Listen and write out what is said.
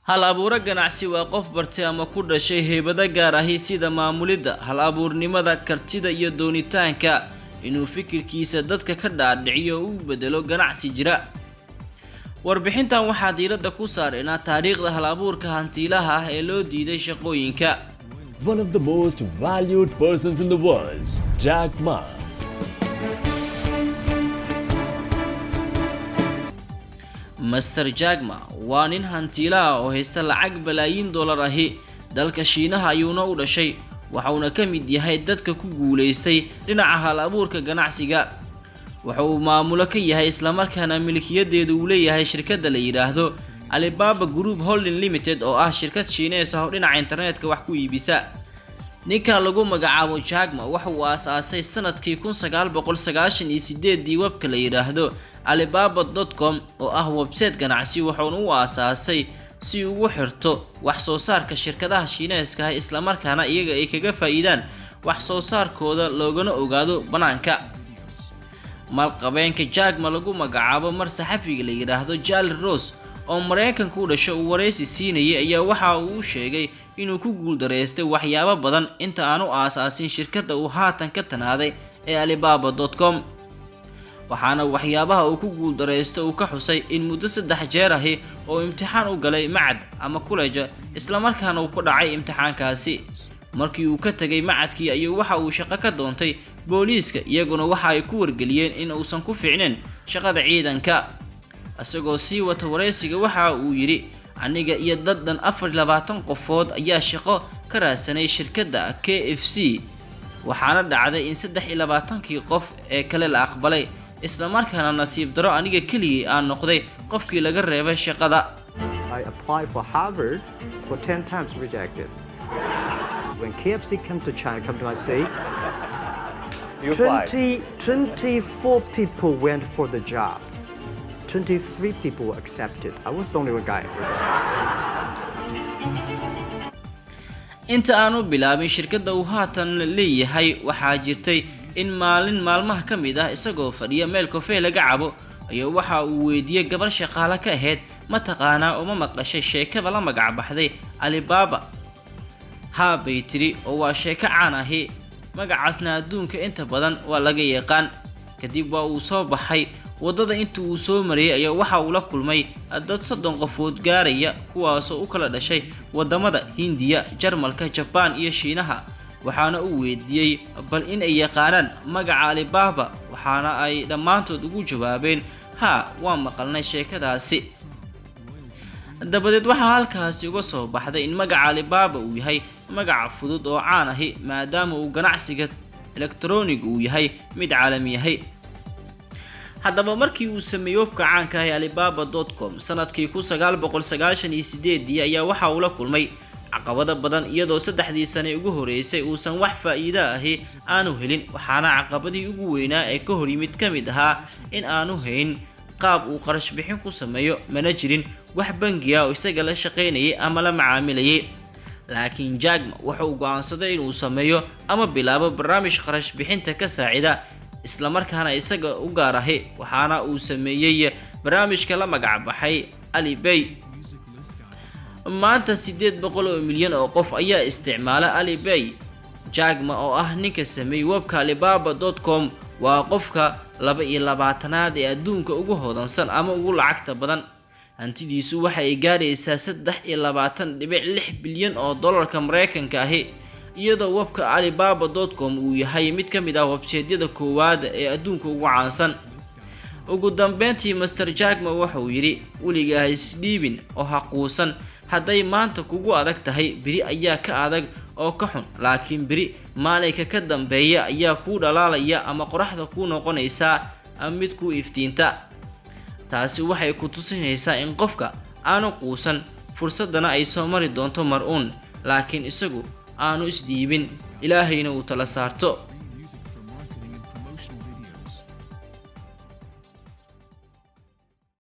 Hal abuuro ganacsi waa qof bartay ama ku dhashay heybado gaar ahi, sida maamulidda, hal abuurnimada, kartida iyo doonitaanka inuu fikirkiisa dadka ka dhaadhiciyo oo u bedelo ganacsi jira. Warbixintan waxaa diiradda ku saareynaa taariikhda hal abuurka hantiilaha ah ee loo diiday shaqooyinka. One of the most valued persons in the world, Jack Ma. Master Jack Ma waa nin hantiilaha oo haysta lacag balaayiin dollar ahi. Dalka Shiinaha ayuuna u dhashay, waxauna ka mid yahay dadka ku guulaystay dhinaca hal abuurka ganacsiga. Waxa uu maamulo ka yahay islamarkaana milkiyadeedu uu leeyahay shirkadda la yidhaahdo Alibaba Group Holding Limited, oo ah shirkad Shiinees ah oo dhinaca internetka wax ku iibisa. Ninka lagu magacaabo Jack Ma waxa uu aas-aasay sanadkii 1998-dii webka la yidhaahdo Alibaba.com, oo ah website ganacsi, wuxuuna u aasaasay si ugu xirto wax soo saarka shirkadaha Shiineeska ah, islamarkaana iyaga ay kaga faa'iidaan wax soo saarkooda, loogana ogaado banaanka. Maalqabeenka Jack Ma lagu magacaabo, mar saxafiga la yidhaahdo Charlie Rose oo Mareykanka u dhasho uu wareysi siinayay, ayaa waxa uu u sheegay inuu ku guuldareystay waxyaabo badan inta aanu aasaasin shirkadda uu haatan ka tanaaday ee Alibaba.com. Waxaana waxyaabaha uu ku guuldareysta uu ka xusay in muddo 3 jeer ahi oo imtixaan u galay macad ama kuleja, islamarkaana uu ku dhacay imtixaankaasi. Markii uu ka tegay macadkii ayuu waxa uu shaqo ka doontay booliiska, iyaguna waxa ay ku wargeliyeen in uusan ku fiicnayn shaqada ciidanka. Isagoo sii wata wareysiga, waxa uu yidhi: "Aniga iyo dad dhan 24 qofood ayaa shaqo ka raadsanay shirkadda KFC, waxaana dhacday in 23-kii qof ee kale la aqbalay, islamarkaana nasiib daro aniga keligii aan noqday qofkii laga reebay shaqada." I applied for Harvard for 10 times, rejected. When KFC came to China, come to my city, You applied. 20, 24 people went for the job. 23 people were accepted. I was the only one guy. Inta aanu bilaabin shirkadda uu haatan leeyahay, waxaa jirtay in maalin maalmaha ka mid ah, isagoo fadhiya meel kofee laga cabo, ayaa waxa uu weydiiyey gabar shaqaale ka ahayd: "Ma taqaanaa oo ma maqashay sheekada la magac baxday Alibaba?" "Haa," bay tidhi, "oo waa sheeko caan ahi, magacaasna adduunka inta badan waa laga yaqaan." Kadib waa uu soo baxay. Waddada inta uu soo marayay ayaa waxa uu la kulmay dad 30 qofood gaaraya, kuwaasoo u kala dhashay waddamada Hindiya, Jarmalka, Jabaan iyo Shiinaha. Waxaana uu weydiiyey bal in ay yaqaanaan magaca Alibaba, waxaana ay dhammaantood ugu jawaabeen: "Haa, waa maqalnay sheekadaasi." Dabadeed waxaa halkaasi uga soo baxday in magaca Alibaba uu yahay magaca fudud oo caan ahi, maadaama uu ganacsiga elektroniga uu yahay mid caalami yahay. Haddaba markii uu sameeyey webka caanka ah ee Alibaba.com sanadkii 1998-dii, ayaa waxa uu la kulmay caqabado badan, iyadoo 3-dii sane ugu horeysay uusan wax faa'iido ahi aanu helin. Waxaana caqabadii ugu weynaa ee ka hor yimid ka mid ahaa in aanu hayn qaab uu qarash bixin ku sameeyo, mana jirin wax bangi ah oo isaga la shaqaynayay ama la macaamilayay. Laakiin Jack Ma waxa uu go'aansaday inuu sameeyo ama bilaabo barnaamij qarash bixinta ka saacida, islamarkaana isaga u gaar ahi. Waxaana uu sameeyey barnaamijka la magac baxay Alipay. Maanta 800 oo milyan oo qof ayaa isticmaala Alipay. Jack Ma, oo ah ninka sameeyey webka Alibaba.com, waa qofka 22-aad ee adduunka ugu hodansan ama ugu lacagta badan. Hantidiisu waxa ay gaadhaysaa 23.6 bilyan oo dollarka Mareykanka ahi, iyadoo webka Alibaba.com uu yahay mid ka mid ah websaytyada koowaad ee adduunka ugu caansan. Ugu dambeyntii, Master Jack Ma waxa uu yidhi: "Weligaa ha isdhiibin oo ha quusan. Hadday maanta kugu adag tahay, beri ayaa ka adag oo ka xun, laakiin beri maalinka ka dambeeya ayaa kuu dhalaalaya ama qoraxda kuu noqonaysaa mid kuu iftiinta." Taasi waxay ku tusinaysaa in qofka aanu quusan, fursaddana ay soo mari doonto mar uun, laakiin isagu aanu isdhiibin, Ilaahayna uu tala saarto.